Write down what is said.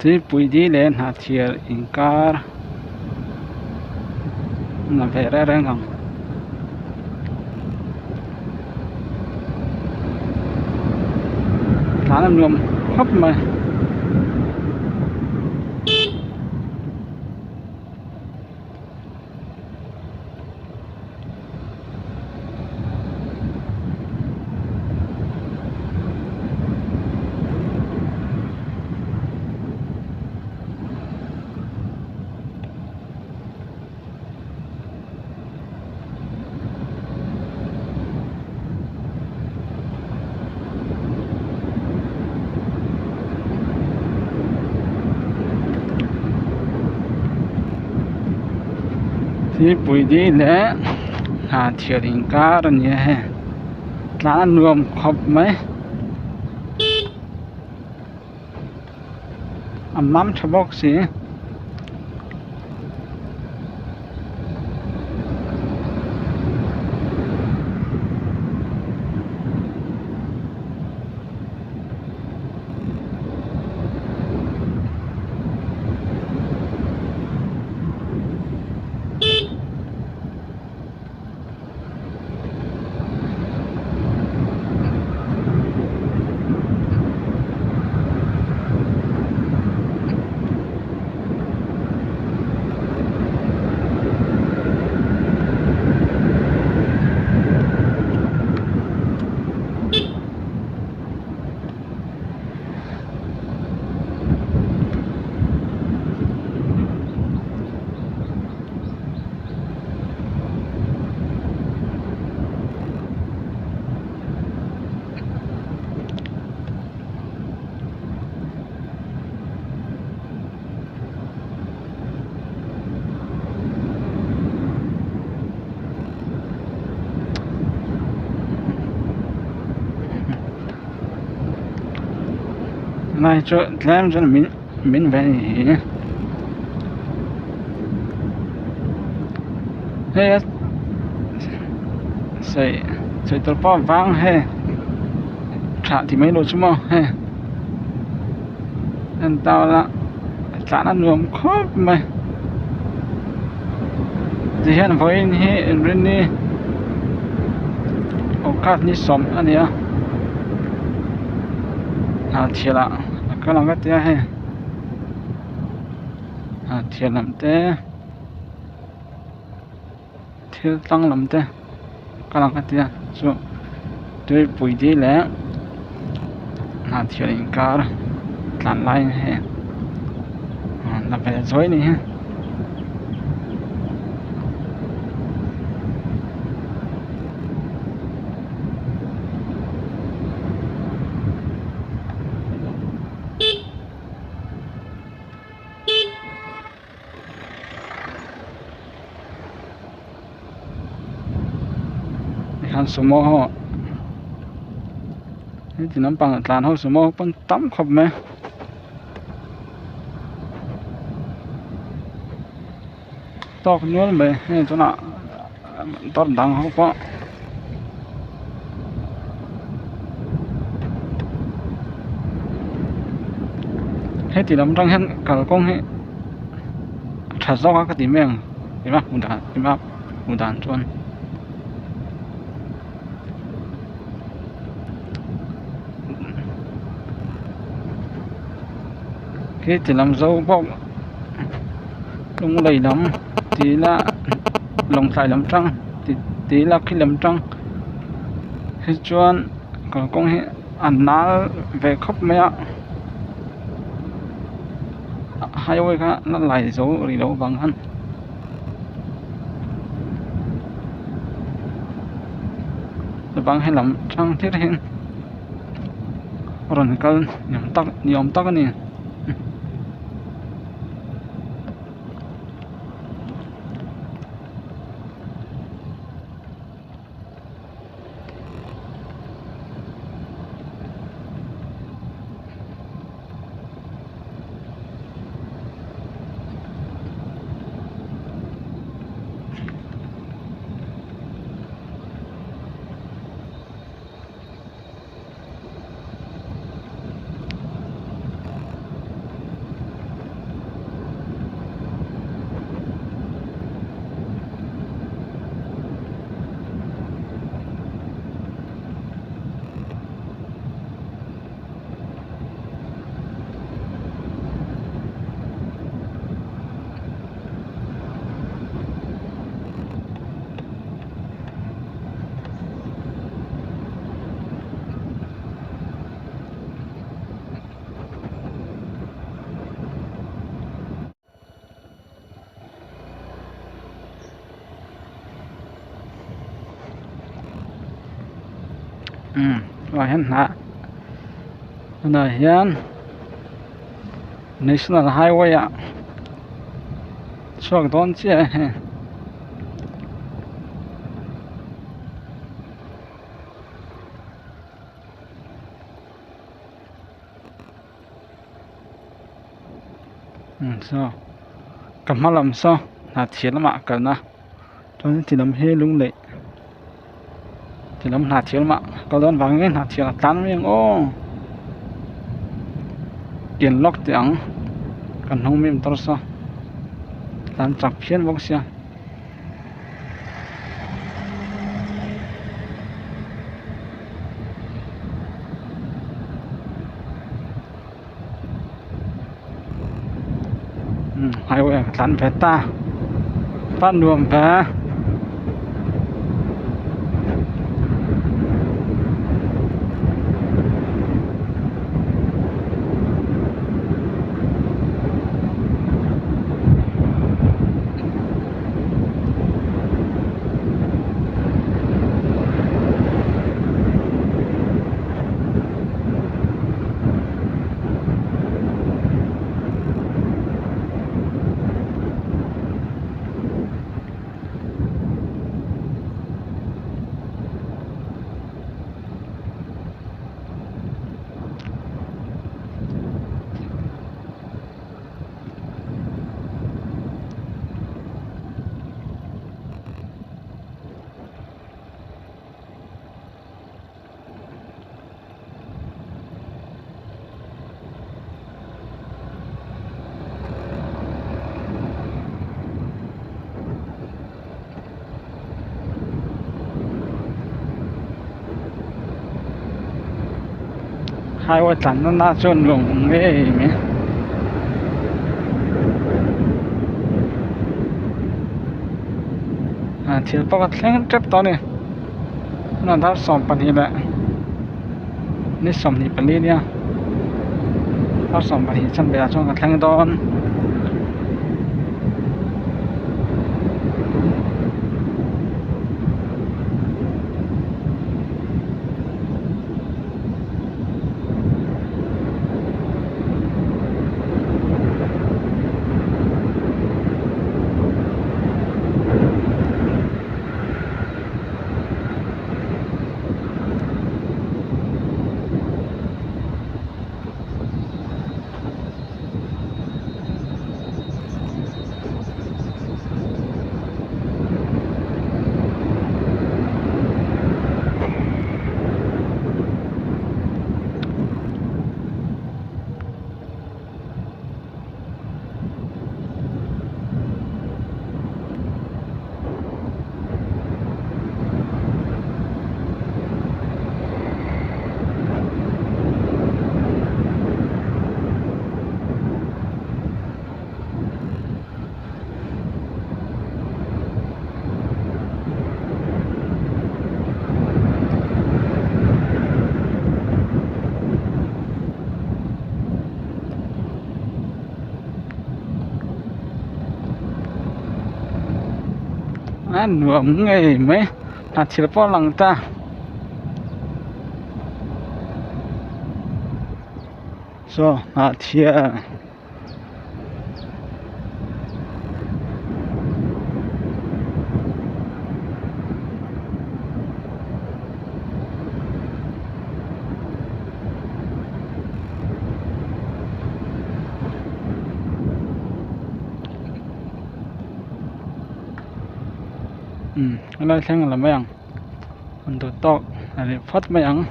Tuipui dil leh hnahthial inkar na ve reng reng ang. Tlan a nuam khawp mai. Thingpui dil leh hna thial inkar a ni a hei tlan a nuam khawp mai a mam tha bawk si. Lai chu tlem chuan min min ve a ni hi hei a sawi sawi tur pawh vang hei tha ti mai lo chu maw hei en ta ula tlan a nuam khawp mai tihian vawiin hi inrinni august ni sawm a ni a hnah thilah a kal ang ka ti a hei hnah thial lam te thil tlang lam te kal ang ka ti a chu tuipui dil leh hnah thial inkar tlan lai hei la ve zuai a ni hi. Tikhan sumo ho heti lampang ah tlan ho sumo pawn tam khawp mai tawk nual mai hei tunah motor dang ho pawh. Heti lam atang hian kalkawng hi a tha zawk a ka ti mai ang ema hmu dan ema hmu dan chuan. Khi ti lam zo bawk lunglei lam tih ila lawngtlai lam tang tih ila khi lam tang hi chuan kalkawng hi a nal ve khawp mai a highway kha la lai zo rih loh avang khan. Bang helam tang thlir hian rawn kal ni awm tak ni awm tak a ni. Umm tunah hian hnah tunah hian national highway ah chhuak dawn chiah a hei. Saw ka hma lam saw hnahthial lamah kalna chuan ti lam hi lung neih ti lam hnahthial lamah kal dawn vang nge hnahthial a tlan mai ang aw pian lawk teh ang kan hnung mi motor saw tlan chak phian bawk sia. Highway ah ka tlan ve ta pan nuam ve. Highway tlan na na chuan nuam awm ngei mai. Thil pawh a thleng tep tawh a ni tunah dar 12 leh ni 24 nia dar 12 chanve ah chuan ka thleng dawn. A nuam ngei mai a thil pawh a lang ta. Saw hnahthia. Umm helai thleng la mai ang an duh tawk a reh phawt mai ang.